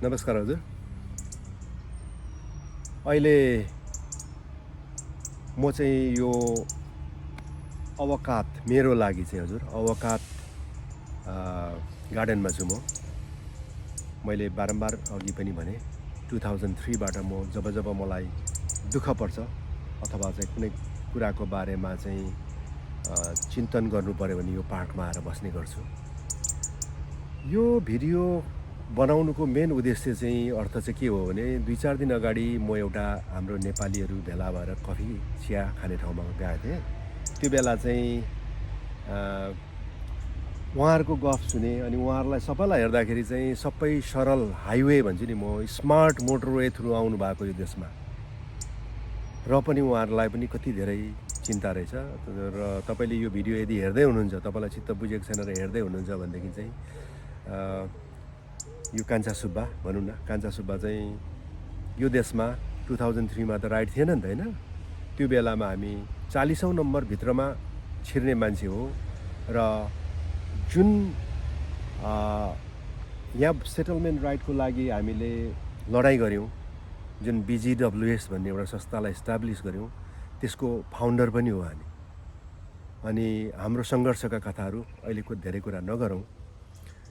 नमस्कार हजुर। अहिले म चाहिँ यो अवकात मेरो लागि चाहिँ हजुर अवकात गार्डनमा छु मैले बारम्बार अघि पनि भने 2003बाट म जब मलाई दुःख पर्छ अथवा चाहिँ कुनै कुराको बारेमा चाहिँ चिन्तन गर्नु पर्यो भने यो पार्कमा आएर बस्ने गर्छु। यो भिडियो बनाउनुको मेन उद्देश्य चाहिँ अर्थ चाहिँ के हो भने 2-4 दिन अगाडि म एउटा हाम्रो नेपालीहरू भेला भएर कफी चिया खाने ठाउँमा गएको थिएँ। त्यो बेला चाहिँ उहाँहरूको गफ सुने अनि उहाँहरूलाई सबैलाई हेर्दाखेरि चाहिँ सबै सरल हाइवे भन्छु नि म स्मार्ट मोटरवे थ्रु आउनु भएको यो देशमा र पनि उहाँहरूलाई पनि कति धेरै चिन्ता रहेछ। र तपाईँले यो भिडियो यदि हेर्दै हुनुहुन्छ तपाईँलाई चित्त बुझेको छैन र हेर्दै हुनुहुन्छ भनेदेखि चाहिँ यो कान्छा सुब्बा भनौँ न, कान्छा सुब्बा चाहिँ यो देशमा 2003मा त राइट थिएन नि त होइन। त्यो बेलामा हामी 40औं नम्बरभित्रमा छिर्ने मान्छे हो र जुन यहाँ सेटलमेन्ट राइटको लागि हामीले लडाइँ गऱ्यौँ, जुन BGWS भन्ने एउटा संस्थालाई इस्टाब्लिस गऱ्यौँ, त्यसको फाउन्डर पनि हो हामी। अनि हाम्रो सङ्घर्षका कथाहरू अहिलेको धेरै कुरा नगरौँ।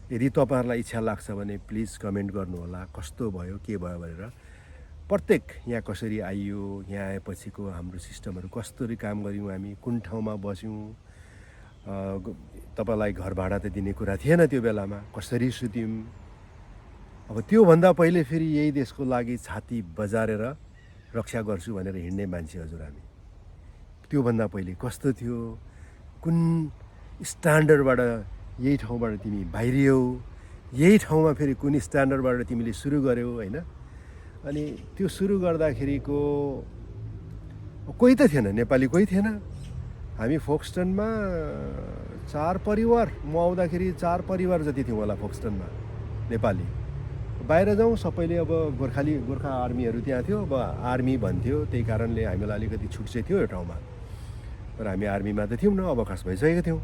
यदि तपाईँहरूलाई इच्छा लाग्छ भने प्लिज कमेन्ट गर्नुहोला कस्तो भयो के भयो भनेर। प्रत्येक यहाँ कसरी आइयो, यहाँ आएपछिको हाम्रो सिस्टमहरू कसरी काम गऱ्यौँ, हामी कुन ठाउँमा बस्यौँ, तपाईँलाई घर भाडा त दिने कुरा थिएन त्यो बेलामा, कसरी सुत्यौँ। अब त्योभन्दा पहिले फेरि यही देशको लागि छाती बजारेर रक्षा गर्छु भनेर हिँड्ने मान्छे हजुर हामी। त्योभन्दा पहिले कस्तो थियो, कुन स्ट्यान्डर्डबाट यही ठाउँबाट तिमी बाहिरियौ, यही ठाउँमा फेरि कुन स्ट्यान्डर्डबाट तिमीले सुरु गर्यौ होइन। अनि त्यो सुरु गर्दाखेरिको कोही त थिएन, नेपाली कोही थिएन। हामी फोक्सटनमा 4 परिवार, म आउँदाखेरि 4 परिवार जति थियौँ होला फोक्सटनमा नेपाली। बाहिर जाउँ सबैले अब गोर्खा आर्मीहरू त्यहाँ थियो, अब आर्मी भन्थ्यो, त्यही कारणले हामीलाई अलिकति छुट चाहिँ थियो यो ठाउँमा। तर हामी आर्मीमा त थियौँ न, अवकाश भइसकेको थियौँ।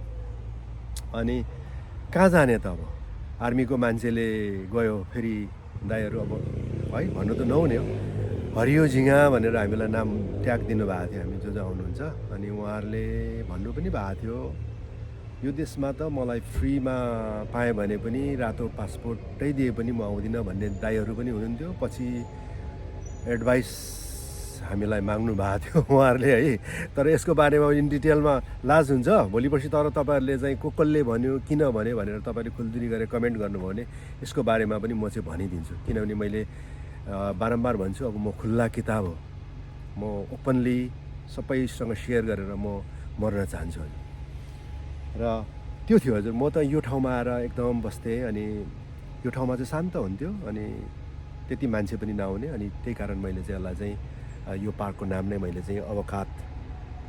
अनि कहाँ जाने त, अब आर्मीको मान्छेले गयो फेरि दाइहरू अब है भन्नु त नहुने हो, हरियो झिँगा भनेर हामीलाई नाम ट्याग दिनुभएको थियो हामी जो आउनुहुन्छ। अनि उहाँहरूले भन्नु पनि भएको थियो यो देशमा त मलाई फ्रीमा पाएँ भने पनि रातो पासपोर्टै दिए पनि म आउँदिनँ भन्ने दाइहरू पनि हुनुहुन्थ्यो। पछि एडभाइस हामीलाई माग्नु भएको थियो उहाँहरूले है। तर यसको बारेमा इन डिटेलमा लाज हुन्छ भोलि पर्सि। तर तपाईँहरूले चाहिँ कसले भन्यो किन भन्यो भनेर तपाईँले खुल्दुली गरेर कमेन्ट गर्नुभयो भने यसको बारेमा पनि म चाहिँ भनिदिन्छु। किनभने मैले बारम्बार भन्छु, अब म खुल्ला किताब हो, म ओपनली सबैसँग सेयर गरेर म मर्न चाहन्छु हजुर। र त्यो थियो हजुर। म त यो ठाउँमा आएर एकदम बस्थेँ अनि यो ठाउँमा चाहिँ शान्त हुन्थ्यो अनि त्यति मान्छे पनि नआउने। अनि त्यही कारण मैले चाहिँ यसलाई चाहिँ यो पार्कको नाम नै मैले चाहिँ अवकात,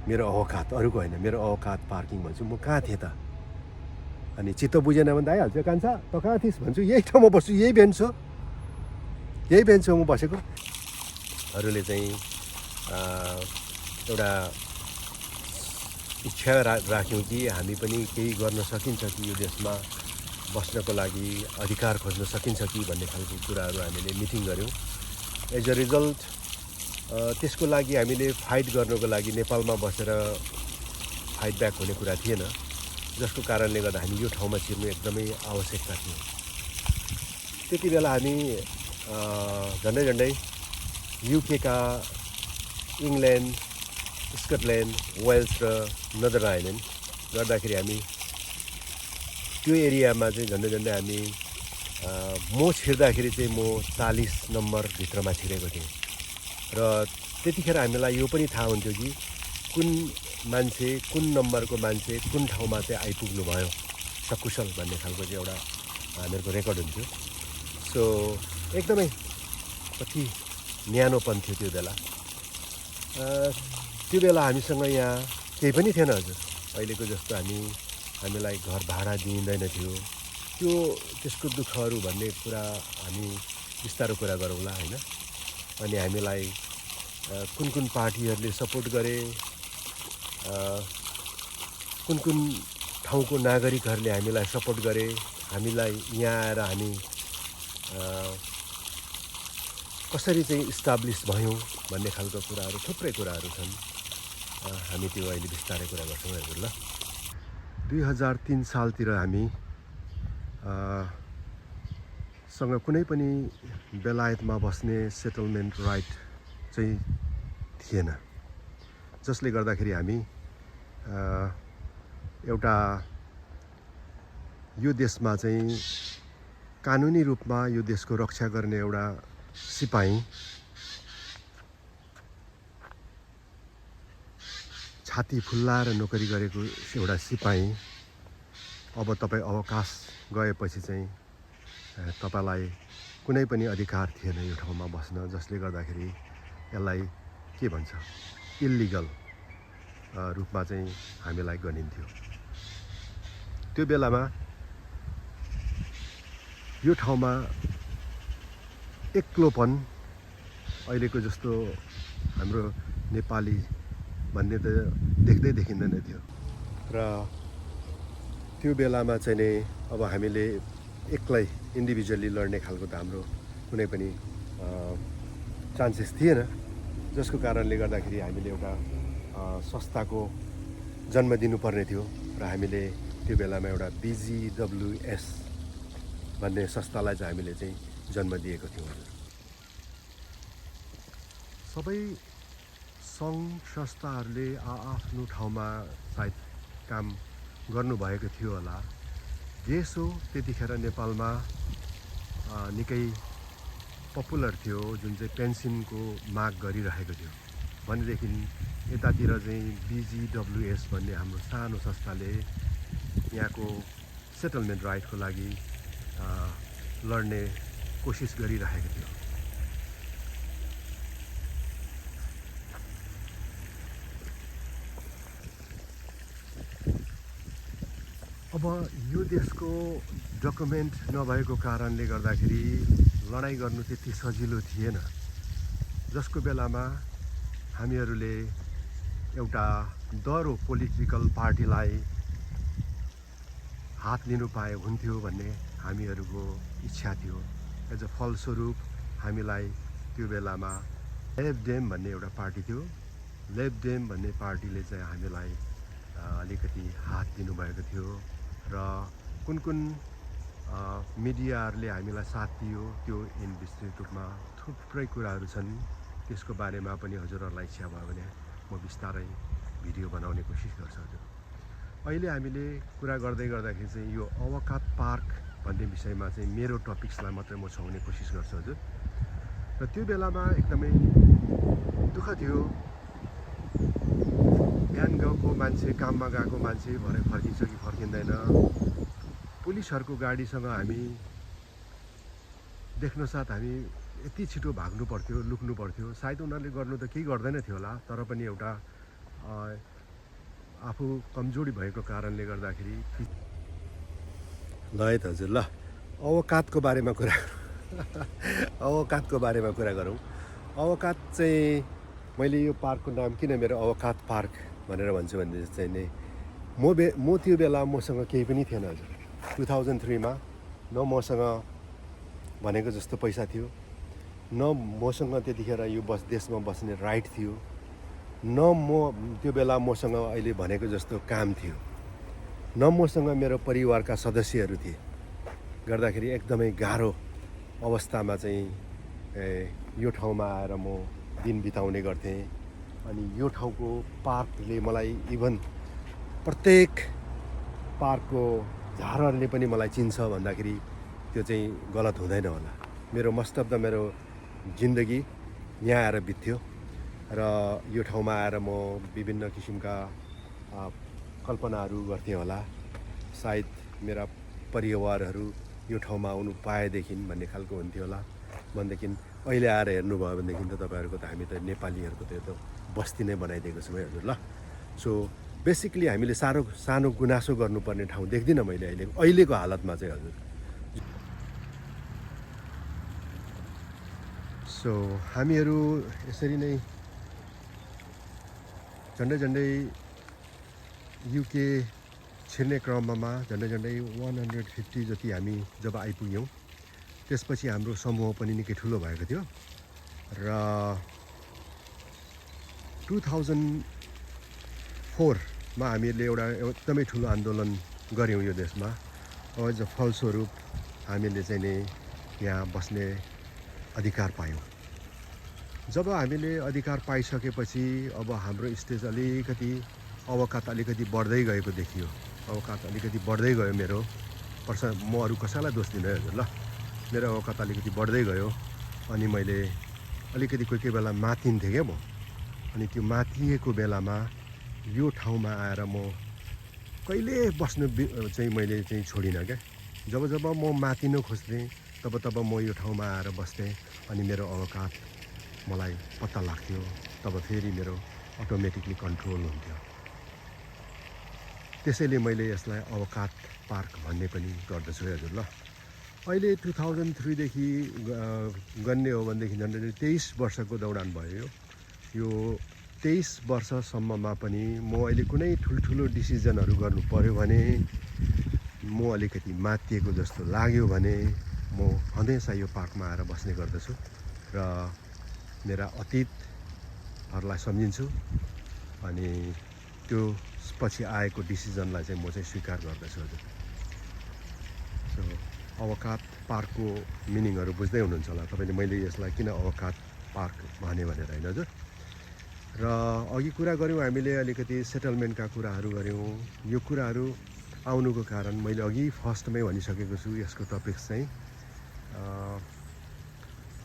मेरो अवकात, अरूको होइन, मेरो अवकात पार्किङ भन्छु। म कहाँ थिएँ त? अनि चित्त बुझेन भने आइहाल्छ, कान्छा त कहाँ थिइस् भन्छु, यही ठाउँमा बस्छु, यही बेन्च हो, यही बेन्च हो म बसेको। अरूले चाहिँ एउटा इच्छा राख्यौँ कि हामी पनि केही गर्न सकिन्छ कि यो देशमा बस्नको लागि अधिकार खोज्न सकिन्छ कि भन्ने खालको कुराहरू हामीले मिटिङ गऱ्यौँ। एज अ रिजल्ट त्यसको लागि हामीले फाइट गर्नको लागि नेपालमा बसेर फाइट ब्याक हुने कुरा थिएन, जसको कारणले गर्दा हामी यो ठाउँमा छिर्नु एकदमै आवश्यकता थियो। त्यति बेला हामी झन्डै युकेका इङ्ल्यान्ड, स्कटल्यान्ड, वेल्स र नर्दर्न आइल्यान्ड गर्दाखेरि हामी त्यो एरियामा चाहिँ झन्डै हामी म छिर्दाखेरि चाहिँ म 40 नम्बरभित्रमा छिरेको थिएँ। र त्यतिखेर हामीलाई यो पनि थाहा हुन्थ्यो कि कुन मान्छे, कुन नम्बरको मान्छे कुन ठाउँमा चाहिँ आइपुग्नु भयो सकुशल भन्ने खालको चाहिँ एउटा हामीहरूको रेकर्ड हुन्थ्यो। सो एकदमै कति न्यानोपन थियो त्यो बेला। त्यो बेला हामीसँग यहाँ केही पनि थिएन हजुर, अहिलेको जस्तो हामीलाई घर भाडा दिइँदैन थियो। त्यसको दुःखहरू भन्ने कुरा हामी बिस्तारो कुरा गरौँला होइन। अनि हामीलाई कुन पार्टीहरूले सपोर्ट गरे, कुन ठाउँको नागरिकहरूले हामीलाई सपोर्ट गरे, हामीलाई यहाँ आएर हामी कसरी चाहिँ इस्टाब्लिस भयौँ भन्ने खालको कुराहरू थुप्रै कुराहरू छन्। हामी त्यो अहिले बिस्तारै कुरा गर्छौँ हजुर ल। 2003 सालतिर हामी सँग कुनै पनि बेलायतमा बस्ने सेटलमेन्ट राइट चाहिँ थिएन, जसले गर्दाखेरि हामी एउटा यो देशमा चाहिँ कानुनी रूपमा यो देशको रक्षा गर्ने एउटा सिपाही छाती फुल्लाएर नोकरी गरेको एउटा सिपाही अब तपाईँ अवकाश गएपछि चाहिँ तपाईँलाई कुनै पनि अधिकार थिएन यो ठाउँमा बस्न, जसले गर्दाखेरि यसलाई के भन्छ इल्लिगल रूपमा चाहिँ हामीलाई गनिन्थ्यो। त्यो बेलामा यो ठाउँमा एक्लोपन अहिलेको जस्तो हाम्रो नेपाली भन्ने त देख्दै देखिँदैन थियो र त्यो बेलामा चाहिँ नि अब हामीले एक्लै इन्डिभिजुअली लड्ने खालको त हाम्रो कुनै पनि चान्सेस थिएन, जसको कारणले गर्दाखेरि हामीले एउटा संस्थाको जन्म दिनुपर्ने थियो र हामीले त्यो बेलामा एउटा BGWS भन्ने संस्थालाई चाहिँ हामीले चाहिँ जन्म दिएको थियौँ। सबै सङ्घ संस्थाहरूले आफ्नो ठाउँमा सायद काम गर्नुभएको थियो होला। देश हो त्यतिखेर नेपालमा निकै पपुलर थियो, जुन चाहिँ पेन्सनको माग गरिरहेको थियो भनेदेखि यतातिर चाहिँ BGWS भन्ने हाम्रो सानो संस्थाले यहाँको सेटलमेन्ट राइटको लागि लड्ने कोसिस गरिरहेको थियो। अब यो देशको डकुमेन्ट नभएको कारणले गर्दाखेरि लडाइँ गर्नु त्यति सजिलो थिएन, जसको बेलामा हामीहरूले एउटा दरो पोलिटिकल पार्टीलाई हात लिनु पाए हुन्थ्यो भन्ने हामीहरूको इच्छा थियो। एज अ फलस्वरूप हामीलाई त्यो बेलामा लेब्डेम भन्ने एउटा पार्टी थियो। लेब्डेम भन्ने पार्टीले चाहिँ हामीलाई अलिकति हात दिनुभएको थियो र कुन कुन मिडियाहरूले हामीलाई साथ दियो त्यो विस्तृत रूपमा थुप्रै कुराहरू छन्। त्यसको बारेमा पनि हजुरहरूलाई इच्छा भयो भने म बिस्तारै भिडियो बनाउने कोसिस गर्छु हजुर। अहिले हामीले कुरा गर्दै गर्दाखेरि चाहिँ यो अवकात पार्क भन्ने विषयमा चाहिँ मेरो टपिक्सलाई मात्रै म छाउने कोसिस गर्छु हजुर। र त्यो बेलामा एकदमै दुःख थियो। बिहान गएको मान्छे, काममा गएको मान्छे भरे फर्किन्छ कि फर्किँदैन, पुलिसहरूको गाडीसँग हामी देख्न साथ हामी यति छिटो भाग्नु पर्थ्यो, लुक्नु पर्थ्यो। सायद उनीहरूले गर्नु त केही गर्दैन थियो होला, तर पनि एउटा आफू कमजोरी भएको कारणले गर्दाखेरि ल है त हजुर। ल अवकातको बारेमा कुरा अवकातको बारेमा कुरा गरौँ। अवकात चाहिँ मैले यो पार्कको नाम किन मेरो अवकात पार्क भनेर भन्छु भने चाहिँ नि म त्यो बेला मसँग केही पनि थिएन हजुर। 2003 मा न मसँग भनेको जस्तो पैसा थियो, न मसँग त्यतिखेर यो देशमा बस्ने राइट थियो, न म त्यो बेला मसँग अहिले भनेको जस्तो काम थियो, न मसँग मेरो परिवारका सदस्यहरू थिए। गर्दाखेरि एकदमै गाह्रो अवस्थामा चाहिँ यो ठाउँमा आएर म दिन बिताउने गर्थेँ। अनि यो ठाउँको पार्कले मलाई इभन प्रत्येक पार्कको झारहरूले पनि मलाई चिन्छ भन्दाखेरि त्यो चाहिँ गलत हुँदैन होला। मेरो मोस्ट अफ द मेरो जिन्दगी यहाँ आएर बित्थ्यो र यो ठाउँमा आएर म विभिन्न किसिमका कल्पनाहरू गर्थेँ होला। सायद मेरा परिवारहरू यो ठाउँमा आउनु पाएदेखि भन्ने खालको हुन्थ्यो होला भनेदेखि अहिले आएर हेर्नुभयो भनेदेखि त तपाईँहरूको त हामी त नेपालीहरूको त यो त बस्ती नै बनाइदिएको छौँ है हजुर। ल सो बेसिकली हामीले सानो गुनासो गर्नुपर्ने ठाउँ देख्दिनँ मैले अहिलेको हालतमा चाहिँ हजुर। सो हामीहरू यसरी नै झन्डै युके छिर्ने क्रममा झन्डै 150 जति हामी जब आइपुग्यौँ, त्यसपछि हाम्रो समूह पनि निकै ठुलो भएको थियो र 2004मा हामीहरूले एउटा एकदमै ठुलो आन्दोलन गऱ्यौँ यो देशमा। एज अ फलस्वरूप हामीले चाहिँ नि यहाँ बस्ने अधिकार पायौँ। जब हामीले अधिकार पाइसकेपछि अब हाम्रो स्टेज अलिकति अवकात अलिकति बढ्दै गएको देखियो। अवकात अलिकति बढ्दै गयो मेरो। म अरू कसैलाई दोष दिँदैन हजुर ल। मेरो अवकात अलिकति बढ्दै गयो अनि मैले अलिकति कोही कोही बेला मातिन्थेँ क्या म। अनि त्यो मातिएको बेलामा यो ठाउँमा आएर म कहिले बस्नु चाहिँ मैले चाहिँ छोडिनँ क्या। जब जब म मातिन खोज्थेँ तब म यो ठाउँमा आएर बस्थेँ अनि मेरो अवकात मलाई पत्ता लाग्थ्यो। तब फेरि मेरो अटोमेटिकली कन्ट्रोल हुन्थ्यो। त्यसैले मैले यसलाई अवकात पार्क भन्ने पनि गर्दछु है हजुर ल। अहिले 2003देखि गन्ने हो भनेदेखि झन्डै 23 वर्षको दौडान भयो। यो 23 वर्षसम्ममा पनि म अहिले कुनै ठुल्ठुलो डिसिजनहरू गर्नु पऱ्यो भने म अलिकति मातिएको जस्तो लाग्यो भने म हमेसा यो पार्कमा आएर बस्ने गर्दछु र मेरा अतीतहरूलाई सम्झिन्छु अनि त्यो पछि आएको डिसिजनलाई चाहिँ म चाहिँ स्वीकार गर्दछु हजुर। सो अवकात पार्कको मिनिङहरू बुझ्दै हुनुहुन्छ होला तपाईँले मैले यसलाई किन अवकात पार्क भने भनेर होइन हजुर। र अघि कुरा गऱ्यौँ हामीले अलिकति सेटलमेन्टका कुराहरू गऱ्यौँ। यो कुराहरू आउनुको कारण मैले अघि फर्स्टमै भनिसकेको छु। यसको टपिक्स चाहिँ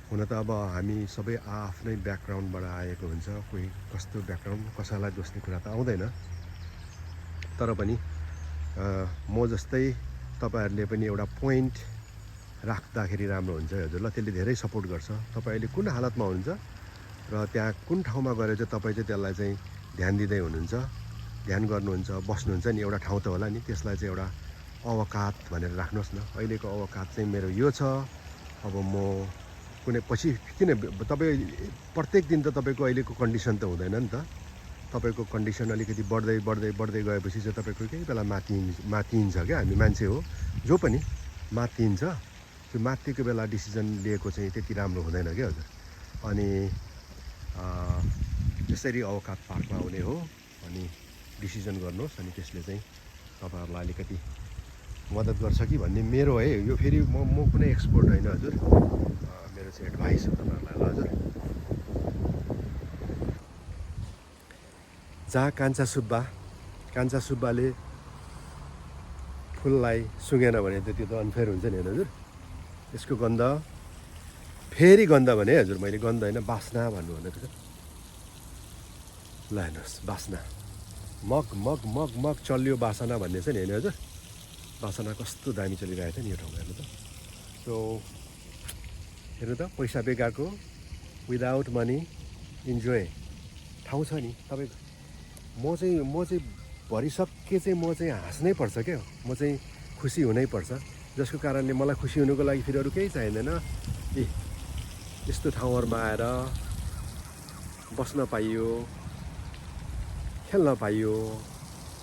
हुन त अब हामी सबै आफ्नै ब्याकग्राउन्डबाट आएको हुन्छ। कोही कस्तो ब्याकग्राउन्ड कसैलाई दोस्ने कुरा त आउँदैन। तर पनि म जस्तै तपाईँहरूले पनि एउटा पोइन्ट राख्दाखेरि राम्रो हुन्छ है हजुर ल। त्यसले धेरै सपोर्ट गर्छ। तपाईँ अहिले कुन हालतमा हुनुहुन्छ र त्यहाँ कुन ठाउँमा गएर चाहिँ तपाईँ चाहिँ त्यसलाई चाहिँ ध्यान दिँदै हुनुहुन्छ, ध्यान गर्नुहुन्छ, बस्नुहुन्छ नि एउटा ठाउँ त होला नि। त्यसलाई चाहिँ एउटा अवकात भनेर राख्नुहोस् न। अहिलेको अवकात चाहिँ मेरो यो छ। अब म कुनै पछि किन तपाईँ प्रत्येक दिन त तपाईँको अहिलेको कन्डिसन त हुँदैन नि त। तपाईँको कन्डिसन अलिकति बढ्दै बढ्दै बढ्दै गएपछि चाहिँ तपाईँको केही बेला मातिन्छ क्या। हामी मान्छे हो जो पनि मातिन्छ। त्यो माथिको बेला डिसिजन लिएको चाहिँ त्यति राम्रो हुँदैन क्या हजुर। अनि त्यसरी अवकात पार्कमा आउने हो अनि डिसिजन गर्नुहोस् अनि त्यसले चाहिँ तपाईँहरूलाई अलिकति मद्दत गर्छ कि भन्ने मेरो है यो। फेरि म कुनै एक्सपर्ट होइन हजुर, मेरो चाहिँ एडभाइस हो तपाईँहरूलाई ल हजुर। जहाँ कान्छा सुब्बाले फुललाई सुँगेन भने त त्यो त अनफेयर हुन्छ नि होइन हजुर। यसको गन्ध फेरि गन्ध भने हजुर, मैले गन्ध होइन बास्ना भन्नु भनेको छ। ल हेर्नुहोस् बास्ना, मग मग मग मग चल्यो बासना भन्ने छ नि होइन हजुर। बासना कस्तो दामी चलिरहेको थियो नि यो ठाउँमा हेर्नु त। सो हेर्नु त पैसा बेगाएको विदाउट मनी इन्जोय ठाउँ छ नि तपाईँको। म चाहिँ भरिसक्के चाहिँ म चाहिँ हाँस्नै पर्छ क्या। म चाहिँ खुसी हुनै पर्छ। जसको कारणले मलाई खुसी हुनुको लागि फेरि अरू केही चाहिँदैन। यस्तो ठाउँहरूमा आएर बस्न पाइयो, खेल्न पाइयो,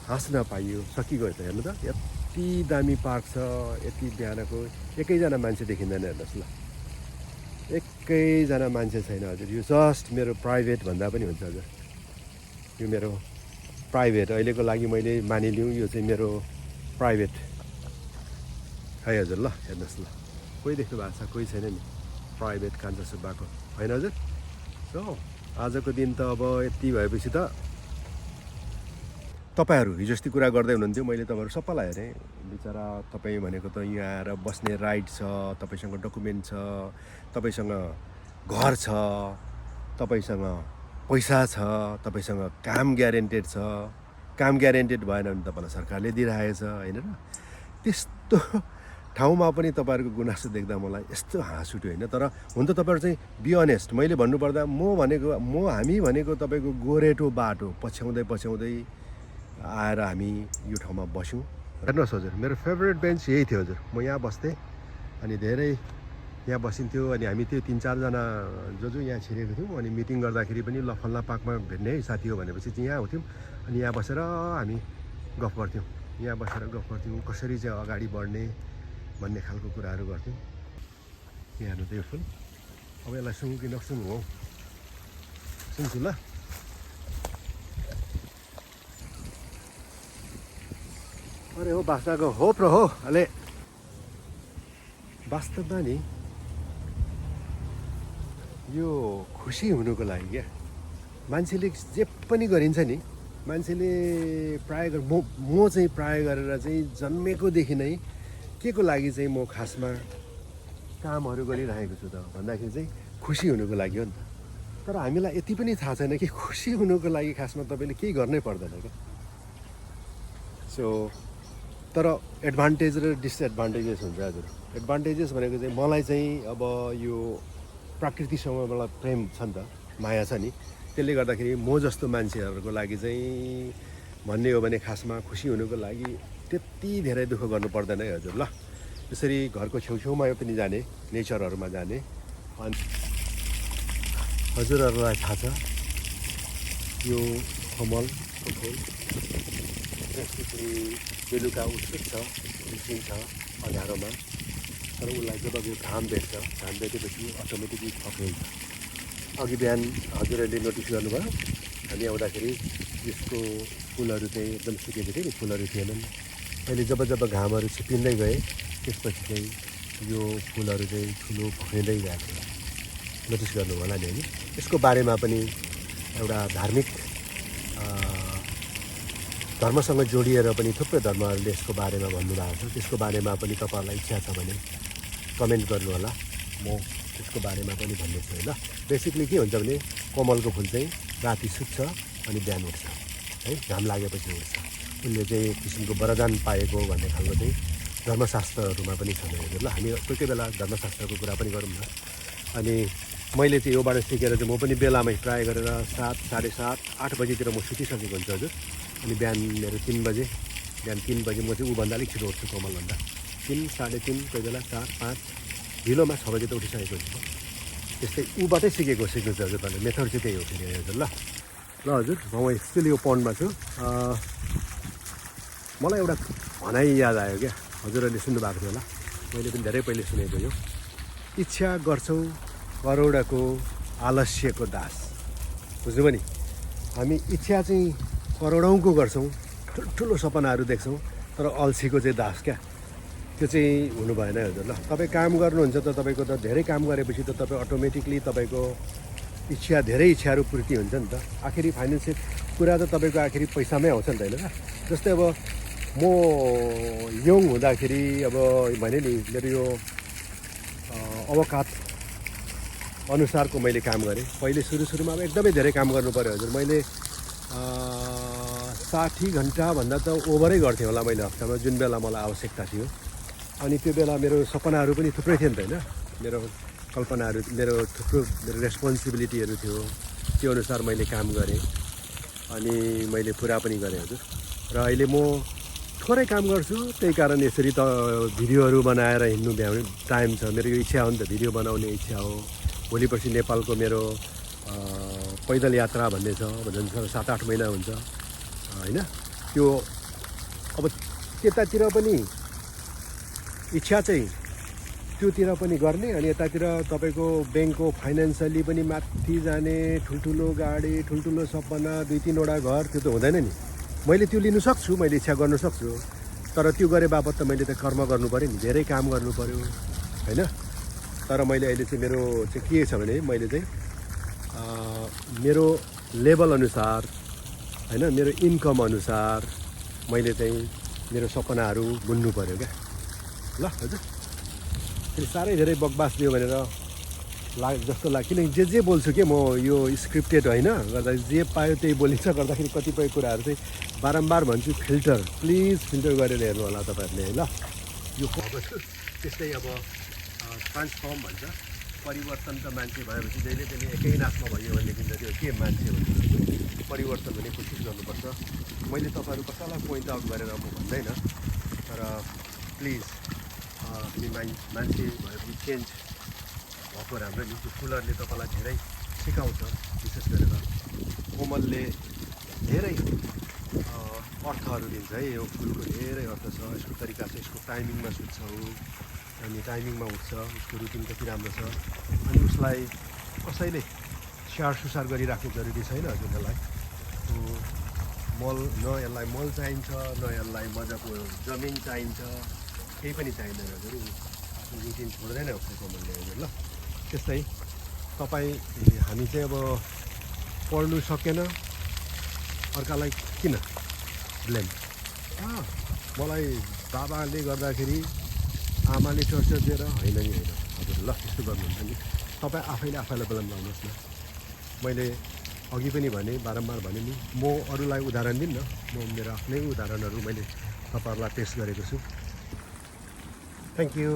हाँस्न पाइयो, सकिगयो त हेर्नु त। यति दामी पार्क छ। यति बिहानको एकैजना मान्छे देखिँदैन हेर्नुहोस् ल। एकैजना मान्छे छैन हजुर। यो जस्ट मेरो प्राइभेट भन्दा पनि हुन्छ हजुर। यो मेरो प्राइभेट अहिलेको लागि मैले मानिलिउँ। यो चाहिँ मेरो प्राइभेट है हजुर ल। हेर्नुहोस् ल, कोही देख्नु भएको छ? कोही छैन नि। प्राइभेट कान्छा सुब्बाको होइन हजुर। सो आजको दिन त अब यति भएपछि त तपाईँहरू हिजो अस्ति कुरा गर्दै हुनुहुन्थ्यो। मैले तपाईँहरू सबैलाई हेरेँ। बिचरा तपाईँ भनेको त यहाँ आएर बस्ने राइट छ, तपाईँसँग डकुमेन्ट छ, तपाईँसँग घर छ, तपाईँसँग पैसा छ, तपाईँसँग काम ग्यारेन्टेड छ। काम ग्यारेन्टेड भएन भने तपाईँलाई सरकारले दिइरहेछ होइन र। त्यस्तो ठाउँमा पनि तपाईँहरूको गुनासो देख्दा मलाई यस्तो हाँस उठ्यो होइन। तर हुन त तपाईँहरू चाहिँ बी अनेस्ट। मैले भन्नुपर्दा हामी भनेको तपाईँको गोरेटो बाटो पछ्याउँदै आएर हामी यो ठाउँमा बस्यौँ। हेर्नुहोस् हजुर, मेरो फेभरेट बेन्च यही थियो हजुर। म यहाँ बस्थेँ अनि धेरै यहाँ बसिन्थ्यो। अनि हामी त्यो 3-4जना जो यहाँ छिरेको थियौँ। अनि मिटिङ गर्दाखेरि पनि ल फल्ना पार्कमा भेट्ने है साथी हो भनेपछि चाहिँ यहाँ आउँथ्यौँ। अनि यहाँ बसेर हामी गफ गर्थ्यौँ। यहाँ बसेर गफ गर्थ्यौँ कसरी चाहिँ अगाडि बढ्ने भन्ने खालको कुराहरू गर्थ्यौँ। यहाँ हेर्नु त यो फुल अब यसलाई सुँगु कि नसुँगु हौ सुन्छु ल अरे हो बाँच्दाको होप र हो अले वास्तवमा नि यो खुसी हुनुको लागि क्या मान्छेले जे पनि गरिन्छ नि मान्छेले प्राय म चाहिँ प्राय गरेर चाहिँ जन्मेकोदेखि नै के को लागि चाहिँ म खासमा कामहरू गरिरहेको छु त भन्दाखेरि चाहिँ खुसी हुनुको लागि हो नि त तर हामीलाई यति पनि थाहा छैन कि खुसी हुनुको लागि खासमा तपाईँले केही गर्नै पर्दैन क्या सो तर एडभान्टेज र डिसएडभान्टेजेस हुन्छ हजुर एडभान्टेजेस भनेको चाहिँ मलाई चाहिँ अब यो प्रकृतिसँग मलाई प्रेम छ नि त माया छ नि त्यसले गर्दाखेरि म जस्तो मान्छेहरूको लागि चाहिँ भन्ने हो भने खासमा खुसी हुनुको लागि त्यति धेरै दुःख गर्नु पर्दैन है हजुर ल त्यसरी घरको छेउछेउमा पनि जाने नेचरहरूमा जाने अनि हजुरहरूलाई थाहा छ यो कमलको फुल त्यसपछि बेलुका उत्सुक छ निस्किन्छ अँध्यारोमा तर उसलाई जब यो घाम भेट्छ घाम भेटेपछि अटोमेटिकली फक्रिन्छ अघि बिहान हजुरहरूले नोटिस गर्नुभयो हामी आउँदाखेरि यसको फुलहरू चाहिँ एकदम सुकेको थियो नि फुलहरू थिएनन् अहिले जब जब घामहरू छिप्पिँदै गए त्यसपछि चाहिँ यो फुलहरू चाहिँ ठुलो फक्रिँदै गएको थियो नोटिस गर्नुभयो होला नि होइन यसको बारेमा पनि एउटा धार्मिक धर्मसँग जोडिएर पनि थुप्रै धर्महरूले यसको बारेमा भन्नुभएको छ त्यसको बारेमा पनि तपाईँहरूलाई इच्छा छ भने कमेन्ट गर्नुहोला म त्यसको बारेमा पनि भन्नेछु होइन बेसिकली के हुन्छ भने कमलको फुल चाहिँ राति सुत्छ अनि बिहान उठ्छ है घाम लागेपछि उठ्छ उसले चाहिँ एक किसिमको वरदान पाएको भन्ने खालको चाहिँ धर्मशास्त्रहरूमा पनि छ हजुर ल हामी कोही कोही बेला धर्मशास्त्रको कुरा पनि गरौँ न अनि मैले चाहिँ योबाट सिकेर चाहिँ म पनि बेलामै ट्राई गरेर 7, 7:30, 8 बजीतिर म सुतिसकेको हुन्छ हजुर अनि बिहान मेरो 3 बजे बिहान 3 बजे म चाहिँ ऊभन्दा अलिक छिटो उठ्छु कमलभन्दा 3, 3:30 कोही बेला 4, 5 ढिलोमा 6 बजी त उठिसकेको हुन्छ त्यस्तै ऊबाटै सिकेको सिक्नु चाहिँ हजुर भन्ने मेथड चाहिँ त्यही हो फेरि हजुर ल हजुर म स्टिल यो पन्डमा छु मलाई एउटा भनाइ याद आयो क्या हजुरहरूले सुन्नुभएको थियो होला मैले पनि धेरै पहिले सुनेको यो इच्छा गर्छौँ करोडको आलस्यको दास बुझ्नुभयो नि हामी इच्छा चाहिँ करोडौँको गर्छौँ ठुल्ठुलो सपनाहरू देख्छौँ तर अल्छीको चाहिँ दास क्या त्यो चाहिँ हुनु भएन हजुर ल तपाईँ काम गर्नुहुन्छ त तपाईँको त धेरै काम गरेपछि त तपाईँ अटोमेटिकली तपाईँको इच्छा धेरै इच्छाहरू पूर्ति हुन्छ नि त आखिरी फाइनेन्सियल कुरा त तपाईँको आखिरी पैसामै आउँछ नि त होइन जस्तै अब म यङ हुँदाखेरि अब भने नि मेरो यो अवकात अनुसारको मैले काम गरेँ पहिले सुरुमा अब एकदमै धेरै काम गर्नु पऱ्यो हजुर मैले 60 घन्टाभन्दा त ओभरै गर्थेँ होला मैले हप्तामा जुन बेला मलाई आवश्यकता थियो अनि त्यो बेला मेरो सपनाहरू पनि थुप्रै थियो नि त होइन मेरो कल्पनाहरू मेरो थुप्रो मेरो रेस्पोन्सिबिलिटीहरू थियो त्यो अनुसार मैले काम गरेँ अनि मैले पुरा पनि गरेँ हजुर र अहिले म थोरै काम गर्छु त्यही कारण यसरी त भिडियोहरू बनाएर हिँड्नु भ्याउने टाइम छ मेरो यो इच्छा हो नि त भिडियो बनाउने इच्छा हो भोलि पर्सि नेपालको मेरो पैदल यात्रा भन्ने छ भन्छ 7-8 महिना हुन्छ होइन त्यो अब त्यतातिर पनि इच्छा चाहिँ त्योतिर पनि गर्ने अनि यतातिर तपाईँको ब्याङ्कको फाइनेन्सियली पनि माथि जाने ठुल्ठुलो गाडी ठुल्ठुलो सपना 2-3 वटा घर त्यो त हुँदैन नि मैले त्यो लिनु सक्छु मैले इच्छा गर्नु सक्छु तर त्यो गरे बापत त मैले त कर्म गर्नु पऱ्यो नि धेरै काम गर्नु पऱ्यो होइन तर मैले अहिले चाहिँ मेरो चाहिँ के छ भने मैले चाहिँ मेरो लेभल अनुसार होइन मेरो इन्कम अनुसार मैले चाहिँ मेरो सपनाहरू बुन्नु पऱ्यो क्या ल हजुर फेरि साह्रै धेरै बकवास दियो भनेर जस्तो लाग्छ किनकि जे बोल्छु कि म यो स्क्रिप्टेड होइन गर्दा जे पायो त्यही बोलिन्छ गर्दाखेरि कतिपय कुराहरू चाहिँ बारम्बार भन्छु प्लिज फिल्टर गरेर हेर्नु होला तपाईँहरूले ल यो त्यस्तै अब ट्रान्सफर्म भन्छ परिवर्तन त मान्छे भएपछि जहिले पनि एकै नाशमा भयो भनेदेखि त त्यो के मान्छे भने परिवर्तन हुने कोसिस गर्नुपर्छ मैले तपाईँहरू कसैलाई पोइन्ट आउट गरेर म भन्दैन तर प्लिज हामी मान्छे भएपछि चेन्ज भएको राम्रो नि त्यो फुलहरूले तपाईँलाई धेरै सिकाउँछ विशेष गरेर कोमलले धेरै अर्थहरू दिन्छ है यो फुलको धेरै अर्थ छ यसको तरिका छ यसको टाइमिङमा सुत्छ ऊ अनि टाइमिङमा उठ्छ उसको रुटिन कति राम्रो छ अनि उसलाई कसैले स्याहार सुसार गरिराख्नु जरुरी छैन हजुरहरूलाई। मल न यसलाई मल चाहिन्छ न यसलाई मजाको जमिन चाहिन्छ, केही पनि चाहिँदैन हजुर। आफ्नो रुटिन छोड्दैन उसको कमानले हजुर ल। त्यस्तै तपाईँ हामी चाहिँ अब पढ्नु सकेन अर्कालाई किन ब्लेम। मलाई बाबाले गर्दाखेरि आमाले टर्चर दिएर होइन नि होइन हजुर ल, त्यस्तो गर्नुहुन्छ नि तपाईँ आफैले आफैलाई ब्लेम गर्नुहोस् न। मैले अघि पनि भने बारम्बार भने नि, म अरूलाई उदाहरण दिन्न, म मेरो आफ्नै उदाहरणहरू मैले तपाईँहरूलाई पेस गरेको छु। Thank you.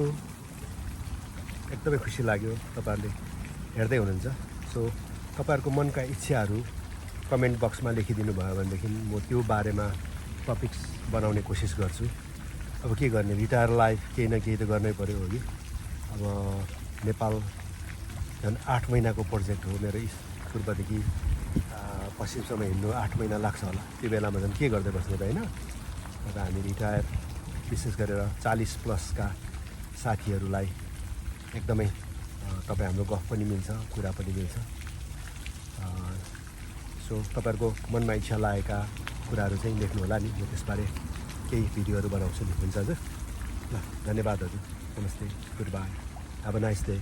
एकदमै खुसी लाग्यो तपाईँहरूले हेर्दै हुनुहुन्छ। सो तपाईँहरूको मनका इच्छाहरू कमेन्ट बक्समा लेखिदिनु भयो भनेदेखि म त्यो बारेमा टपिक्स बनाउने कोसिस गर्छु। अब के गर्ने, रिटायर लाइफ केही न केही त गर्नै पऱ्यो हो कि। अब नेपाल झन् 8 महिनाको प्रोजेक्ट हो मेरो, पूर्वदेखि पश्चिमसम्म हिँड्नु 8 महिना लाग्छ होला। त्यो बेलामा झन् के गर्दै बस्ने त होइन। र हामी रिटायर विशेष गरेर 40+ साथीहरूलाई एकदमै तपाईँ हाम्रो गफ पनि मिल्छ, कुरा पनि मिल्छ। सो तपाईँहरूको मनमा इच्छा लागेका कुराहरू चाहिँ लेख्नु होला नि, म त्यसबारे केही भिडियोहरू बनाउँछु नि। हुन्छ हजुर ल, धन्यवाद हजुर, नमस्ते, good by, have a nice day.